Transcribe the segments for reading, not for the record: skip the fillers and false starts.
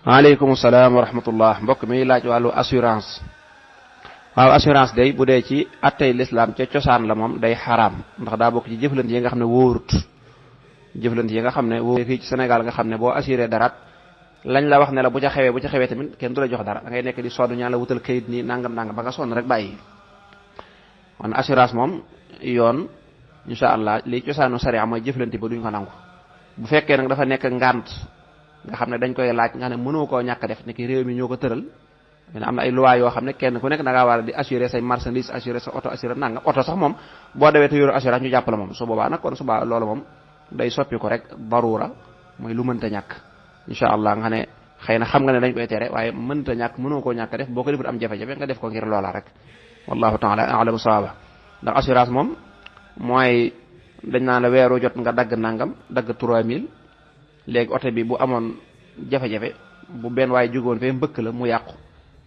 waaleykum salaam wa rahmatullah. mbokk mi laaj wàllu assurance. waaw assurance day bu dee ci attey lislaam ca cosaan la moom day xaraam ndax daa bokk ci jëflante yi nga xam ne wóorut. jëflante yi nga xam ne wóorut fii ci Sénégal nga xam ne boo assuré dara lañ la wax ne la bu ca xewee tamit kenn du la jox dara da ngay nekk di sonn ñaan la wutal kayit nii nangam ba nga sonn rek bàyyi. kon assurance moom yoon insha allah li cosaanu sariya mooy jëflante ba duñ ko nangu. bu fekkee nag dafa nekk ngant nga xam ne dañ koy laaj nga xam ne mënoo koo ñàkk def ni ki réew mi ñoo ko tëral mais am na ay loi yoo xam ne kenn ku nekk da ngaa war a di assurer say marchandise assurer sa oto assurer nangam oto sax moom boo dewee te yoru assurance ñu jàpp la moom su boobaa nag kon suba loolu moom day soppi ko rek darura mooy lu mënta ñàkk insha allah nga ne xëy na xam nga ne dañ koy tere waaye mënta ñàkk mënoo koo ñàkk def boo ko defut am jafe-jafe nga def ko ngir loola rek wallahu taala a'lamu sawaba. ndax assurance moom mooy dañ naan la weeru jot nga dagg nangam dagg 3000 léegi oto bi bu amoon jafe-jafe bu benn waaye jógoon fee mbëkk la mu yàqu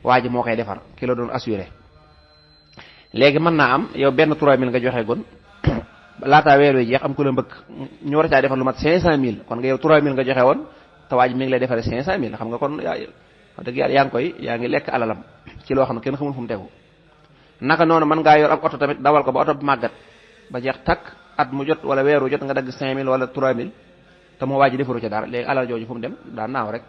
waa ji moo koy defar ki la doon assuré léegi mën naa am yow benn 3000 nga joxe gon laataa weer wi jeex am ku la mbëkk ñu war caa defar lu mat 500000 kon nga yow 3000 nga joxe woon te waa ji mi ngi lay defaree 500000 xam nga kon wax dëgg yàlla yaa ngi lekk alalam ci loo xam ne kenn xamul fu mu tegu. naka noonu mën ngaa yor ab oto tamit dawal ko ba oto bu màggat ba jeex takk at mu jot wala weeru jot nga dagg 5000 wala 3000 te moo waa ji defaru ca dara léegi alal jooju fu mu dem daa naaw rek